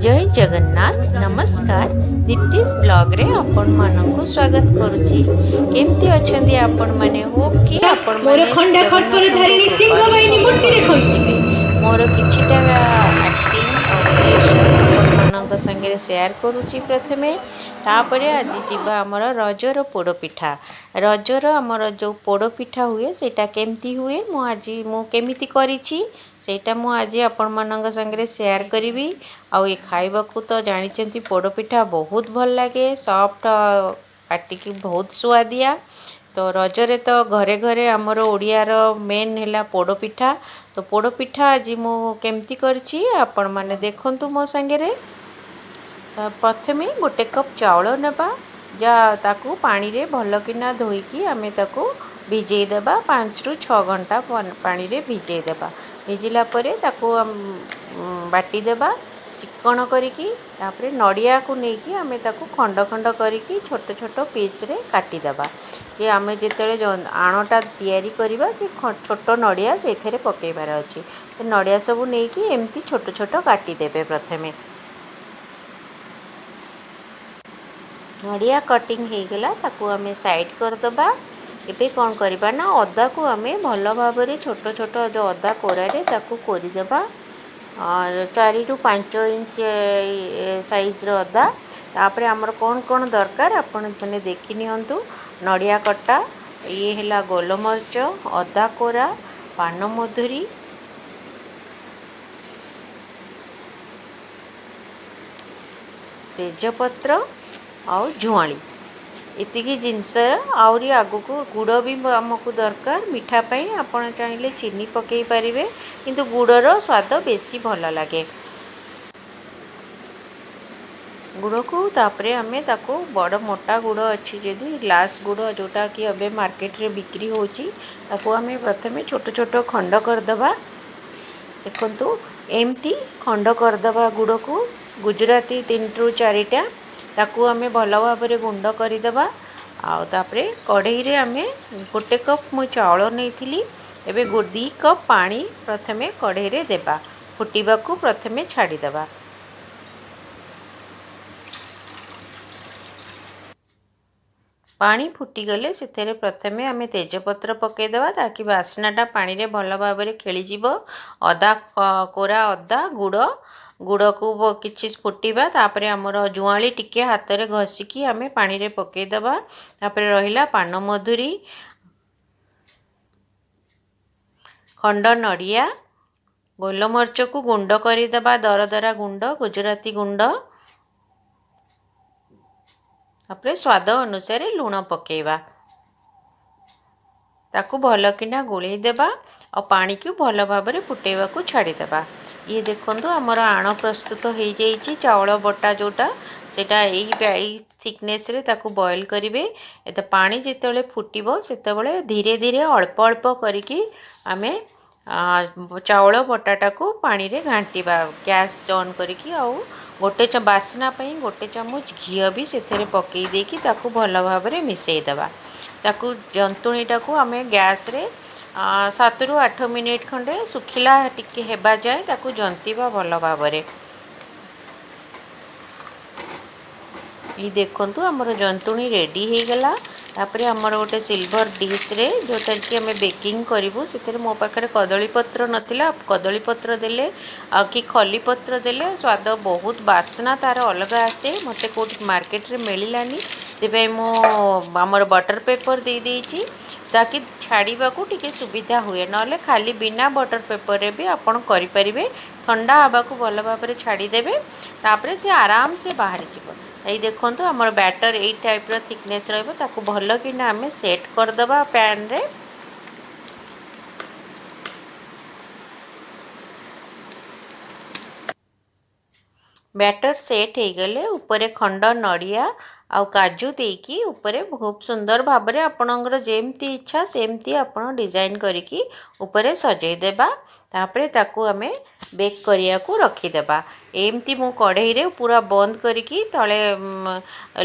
ଜୟ ଜଗନ୍ନାଥ। ନମସ୍କାର। ଦୀପ୍ତିସ୍ ବ୍ଲଗ୍ରେ ଆପଣମାନଙ୍କୁ ସ୍ୱାଗତ କରୁଛି। କେମିତି ଅଛନ୍ତି ଆପଣମାନେ? ହୋପ୍ କି ମୋର ଆପଣମାନେ ଖଣ୍ଡା ଖର୍ପର ଜଗନ୍ନାଥଙ୍କ ଧାରିଣୀ କୃପାରୁ ସିଂହବାହିନୀ ସବୁ ମୂର୍ତ୍ତି ଭଲରେ ଦେଖଇ। ଥିବେ। ମୋର କିଛିଟା ଆକ୍ଟିଂ ଆଉ କ୍ରିଏସନ୍ ଆପଣମାନଙ୍କ ସାଙ୍ଗରେ ସେୟାର କରୁଛି ପ୍ରଥମେ। ତାପରେ ଆଜି ଯିବା ଆମର ରଜର ପୋଡ଼ପିଠା। ରଜର ଆମର ଯେଉଁ ପୋଡ଼ପିଠା ହୁଏ, ସେଇଟା କେମିତି ହୁଏ, ମୁଁ ଆଜି ମୁଁ କେମିତି କରିଛି, ସେଇଟା ମୁଁ ଆଜି ଆପଣମାନଙ୍କ ସାଙ୍ଗରେ ସେୟାର କରିବି। ଆଉ ଏ ଖାଇବାକୁ ତ ଜାଣିଛନ୍ତି, ପୋଡ଼ପିଠା ବହୁତ ଭଲ ଲାଗେ, ସଫ୍ଟ, ପାଟିକି ବହୁତ ସୁଆଦିଆ। ତ ରଜରେ ତ ଘରେ ଘରେ ଆମର ଓଡ଼ିଆର ମେନ୍ ହେଲା ପୋଡ଼ପିଠା। ତ ପୋଡ଼ପିଠା ଆଜି ମୁଁ କେମିତି କରିଛି, ଆପଣମାନେ ଦେଖନ୍ତୁ ମୋ ସାଙ୍ଗରେ। ପ୍ରଥମେ ଗୋଟେ କପ୍ ଚାଉଳ ନେବା, ଯାହା ତାକୁ ପାଣିରେ ଭଲକିନା ଧୋଇକି ଆମେ ତାକୁ ଭିଜେଇ ଦେବା। 5ରୁ 6 ଘଣ୍ଟା ପାଣିରେ ଭିଜେଇ ଦେବା। ଭିଜିଲା ପରେ ତାକୁ ବାଟିଦେବା ଚିକ୍କଣ କରିକି। ତାପରେ ନଡ଼ିଆକୁ ନେଇକି ଆମେ ତାକୁ ଖଣ୍ଡ ଖଣ୍ଡ କରିକି ଛୋଟ ଛୋଟ ପିସ୍ରେ କାଟିଦେବା, କି ଆମେ ଯେତେବେଳେ ଆଣଟା ତିଆରି କରିବା, ସେ ଛୋଟ ନଡ଼ିଆ ସେଇଥିରେ ପକାଇବାର ଅଛି। ସେ ନଡ଼ିଆ ସବୁ ନେଇକି ଏମିତି ଛୋଟ ଛୋଟ କାଟିଦେବେ। ପ୍ରଥମେ ନଡ଼ିଆ କଟିଂ ହେଇଗଲା, ତାକୁ ଆମେ ସାଇଡ଼୍ କରିଦେବା। ଏବେ କ'ଣ କରିବା ନା, ଅଦାକୁ ଆମେ ଭଲ ଭାବରେ ଛୋଟ ଛୋଟ ଯେଉଁ ଅଦା କୋରାରେ ତାକୁ କୋରିଦେବା, 4ରୁ 5 ଇଞ୍ଚ ସାଇଜ୍ର ଅଦା। ତାପରେ ଆମର କ'ଣ କ'ଣ ଦରକାର, ଆପଣ ମାନେ ଦେଖି ନିଅନ୍ତୁ। ନଡ଼ିଆ କଟା, ଇଏ ହେଲା ଗୋଲମରିଚ, ଅଦା କୋରା, ପାନମଧୁରୀ, ତେଜପତ୍ର ଆଉ ଜୁଆଣି, ଏତିକି ଜିନିଷ। ଆହୁରି ଆଗକୁ ଗୁଡ଼ ବି ଆମକୁ ଦରକାର ମିଠା ପାଇଁ। ଆପଣ ଚାହିଁଲେ ଚିନି ପକାଇ ପାରିବେ, କିନ୍ତୁ ଗୁଡ଼ର ସ୍ୱାଦ ବେଶୀ ଭଲ ଲାଗେ। ଗୁଡ଼କୁ ତାପରେ ଆମେ ତାକୁ ବଡ଼ ମୋଟା ଗୁଡ଼ ଅଛି ଯଦି, ଗ୍ଲାସ୍ ଗୁଡ଼ ଯେଉଁଟାକି ଏବେ ମାର୍କେଟରେ ବିକ୍ରି ହେଉଛି, ତାକୁ ଆମେ ପ୍ରଥମେ ଛୋଟ ଛୋଟ ଖଣ୍ଡ କରିଦେବା। ଦେଖନ୍ତୁ, ଏମିତି ଖଣ୍ଡ କରିଦେବା ଗୁଡ଼କୁ, ଗୁଜୁରାତି 3ରୁ 4ଟା। ତାକୁ ଆମେ ଭଲ ଭାବରେ ଗୁଣ୍ଡ କରିଦେବା। ଆଉ ତାପରେ କଢ଼େଇରେ ଆମେ ଗୋଟେ କପ୍ ମୁଁ ଚାଉଳ ନେଇଥିଲି, ଏବେ 2 କପ୍ ପାଣି ପ୍ରଥମେ କଢ଼େଇରେ ଦେବା। ଫୁଟିବାକୁ ପ୍ରଥମେ ଛାଡ଼ିଦେବା। ପାଣି ଫୁଟିଗଲେ ସେଥିରେ ପ୍ରଥମେ ଆମେ ତେଜପତ୍ର ପକାଇଦେବା, ତାକି ବାସ୍ନାଟା ପାଣିରେ ଭଲ ଭାବରେ ଖେଳିଯିବ। ଅଦା କୋରା, ଅଦା, ଗୁଡ଼, ଗୁଡ଼କୁ କିଛି ଫୁଟିବା। ତାପରେ ଆମର ଜୁଆଳି ଟିକେ ହାତରେ ଘଷିକି ଆମେ ପାଣିରେ ପକାଇଦେବା। ତାପରେ ରହିଲା ପାନମଧୁରୀ, ଖଣ୍ଡ ନଡ଼ିଆ, ଗୋଲମରିଚକୁ ଗୁଣ୍ଡ କରିଦେବା, ଦରଦରା ଗୁଣ୍ଡ, ଗୁଜୁରାତି ଗୁଣ୍ଡ। ତାପରେ ସ୍ୱାଦ ଅନୁସାରେ ଲୁଣ ପକାଇବା। ତାକୁ ଭଲକିନା ଗୋଳେଇ ଦେବା ଆଉ ପାଣିକୁ ଭଲ ଭାବରେ ଫୁଟେଇବାକୁ ଛାଡ଼ିଦେବା। ଇଏ ଦେଖନ୍ତୁ, ଆମର ଆଣ ପ୍ରସ୍ତୁତ ହେଇଯାଇଛି। ଚାଉଳ ବଟା ଯେଉଁଟା, ସେଇଟା ଏଇ ଥିକନେସ୍ରେ ତାକୁ ବଏଲ୍ କରିବେ। ଏତ ପାଣି ଯେତେବେଳେ ଫୁଟିବ, ସେତେବେଳେ ଧୀରେ ଧୀରେ ଅଳ୍ପ ଅଳ୍ପ କରିକି ଆମେ ଚାଉଳ ବଟାଟାକୁ ପାଣିରେ ଘାଣ୍ଟିବା ଗ୍ୟାସ୍ ଅନ୍ କରିକି। ଆଉ ଗୋଟେ ବାସ୍ନା ପାଇଁ ଗୋଟେ ଚାମଚ ଘିଅ ବି ସେଥିରେ ପକାଇ ଦେଇକି ତାକୁ ଭଲ ଭାବରେ ମିଶାଇ ଦେବା। ତାକୁ ଜନ୍ତୁଣିଟାକୁ ଆମେ ଗ୍ୟାସ୍ରେ 7ରୁ 8 ମିନିଟ୍ ଖଣ୍ଡେ ଶୁଖିଲା ଟିକେ ହେବା ଯାଏଁ ତାକୁ ଜନ୍ତିବା ଭଲ ଭାବରେ। ଏଇ ଦେଖନ୍ତୁ, ଆମର ଜନ୍ତୁଣି ରେଡ଼ି ହେଇଗଲା। ତାପରେ ଆମର ଗୋଟେ ସିଲଭର ଡିସ୍ରେ, ଯେଉଁଟାକି କି ଆମେ ବେକିଂ କରିବୁ, ସେଥିରେ ମୋ ପାଖରେ କଦଳୀ ପତ୍ର ନଥିଲା। କଦଳୀ ପତ୍ର ଦେଲେ ଆଉ କି ଖଲି ପତ୍ର ଦେଲେ ସ୍ୱାଦ ବହୁତ, ବାସ୍ନା ତା'ର ଅଲଗା ଆସେ। ମୋତେ କେଉଁଠି ମାର୍କେଟରେ ମିଳିଲାନି, ସେଥିପାଇଁ ମୁଁ ଆମର ବଟର୍ ପେପର୍ ଦେଇଦେଇଛି, ତାକି ଛାଡ଼ିବାକୁ ଟିକେ ସୁବିଧା ହୁଏ। ନହେଲେ ଖାଲି ବିନା ବଟର୍ ପେପର୍ରେ ବି ଆପଣ କରିପାରିବେ। ଥଣ୍ଡା ହେବାକୁ ଭଲ ଭାବରେ ଛାଡ଼ିଦେବେ, ତାପରେ ସେ ଆରାମସେ ବାହାରିଯିବ। ଏଇ ଦେଖନ୍ତୁ, ଆମର ବ୍ୟାଟର୍ ଏଇ ଟାଇପ୍ର ଥିକନେସ୍ ରହିବ। ତାକୁ ଭଲକିନା ଆମେ ସେଟ୍ କରିଦେବା ପ୍ୟାନ୍ରେ। ବ୍ୟାଟର୍ ସେଟ୍ ହେଇଗଲେ ଉପରେ ଖଣ୍ଡ ନଡ଼ିଆ ଆଉ କାଜୁ ଦେଇକି ଉପରେ ଖୁବ୍ ସୁନ୍ଦର ଭାବରେ ଆପଣଙ୍କର ଯେମିତି ଇଚ୍ଛା ସେମିତି ଆପଣ ଡିଜାଇନ୍ କରିକି ଉପରେ ସଜେଇ ଦେବା। ତାପରେ ତାକୁ ଆମେ ବେକ୍ କରିବାକୁ ରଖିଦେବା। ଏମିତି ମୁଁ କଢ଼େଇରେ ପୁରା ବନ୍ଦ କରିକି ତଳେ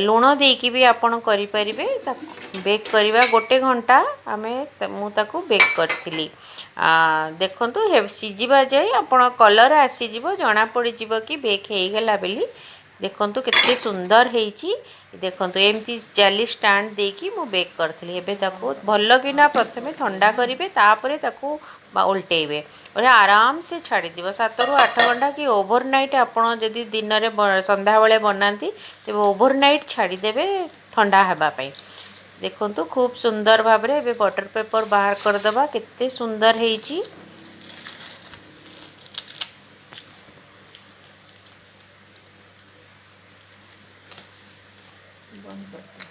ଲୁଣ ଦେଇକି ବି ଆପଣ କରିପାରିବେ। ତାକୁ ବେକ୍ କରିବା 1 ଘଣ୍ଟା ମୁଁ ତାକୁ ବେକ୍ କରିଥିଲି। ଦେଖନ୍ତୁ, ସିଝିବା ଯାଏ ଆପଣ କଲର୍ ଆସିଯିବ, ଜଣା ପଡ଼ିଯିବ କି ବେକ୍ ହେଇଗଲା ବୋଲି। ଦେଖନ୍ତୁ, କେତେ ସୁନ୍ଦର ହେଇଛି। ଦେଖନ୍ତୁ, ଏମିତି ଜାଲି ଷ୍ଟାଣ୍ଡ ଦେଇକି ମୁଁ ବେକ୍ କରିଥିଲି। ଏବେ ତାକୁ ଭଲକିନା ପ୍ରଥମେ ଥଣ୍ଡା କରିବେ, ତାପରେ ତାକୁ ଓଲଟେଇବେ। ଆରାମସେ ଛାଡ଼ିଯିବ 7ରୁ 8 ଘଣ୍ଟା କି ଓଭର ନାଇଟ୍। ଆପଣ ଯଦି ଦିନରେ, ସନ୍ଧ୍ୟାବେଳେ ବନାନ୍ତି, ତେବେ ଓଭର ନାଇଟ୍ ଛାଡ଼ିଦେବେ ଥଣ୍ଡା ହେବା ପାଇଁ। ଦେଖନ୍ତୁ, ଖୁବ୍ ସୁନ୍ଦର ଭାବରେ ଏବେ ବଟର୍ ପେପର୍ ବାହାର କରିଦେବା। କେତେ ସୁନ୍ଦର ହେଇଛି। ବନ୍ଦ କରିଦିଅ,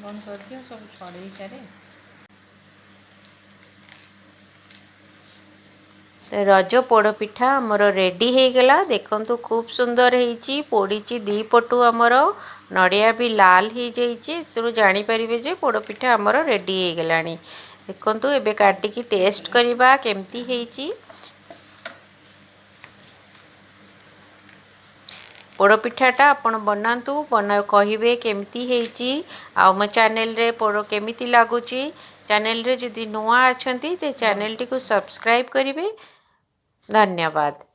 ବନ୍ଦ କରିଦିଅ, ସବୁ ଛଡ଼େଇ ସାରେ। ରଜ ପୋଡ଼ପିଠା ଆମର ରେଡ଼ି ହେଇଗଲା। ଦେଖନ୍ତୁ, ଖୁବ୍ ସୁନ୍ଦର ହେଇଛି, ପୋଡ଼ିଛି ଦୁଇ ପଟୁ, ଆମର ନଡ଼ିଆ ବି ଲାଲ ହେଇଯାଇଛି। ଏଥିରୁ ଜାଣିପାରିବେ ଯେ ପୋଡ଼ପିଠା ଆମର ରେଡ଼ି ହେଇଗଲାଣି। ଦେଖନ୍ତୁ, ଏବେ କାଟିକି ଟେଷ୍ଟ କରିବା କେମିତି ହେଇଛି। ପୋଡ଼ପିଠାଟା ଆପଣ ବନାନ୍ତୁ, କହିବେ କେମିତି ହେଇଛି ଆଉ ମୋ ଚ୍ୟାନେଲରେ ପୋଡ଼ କେମିତି ଲାଗୁଛି। ଚ୍ୟାନେଲରେ ଯଦି ନୂଆ ଅଛନ୍ତି, ତ ଚ୍ୟାନେଲଟିକୁ ସବସ୍କ୍ରାଇବ୍ କରିବେ। ଧନ୍ୟବାଦ।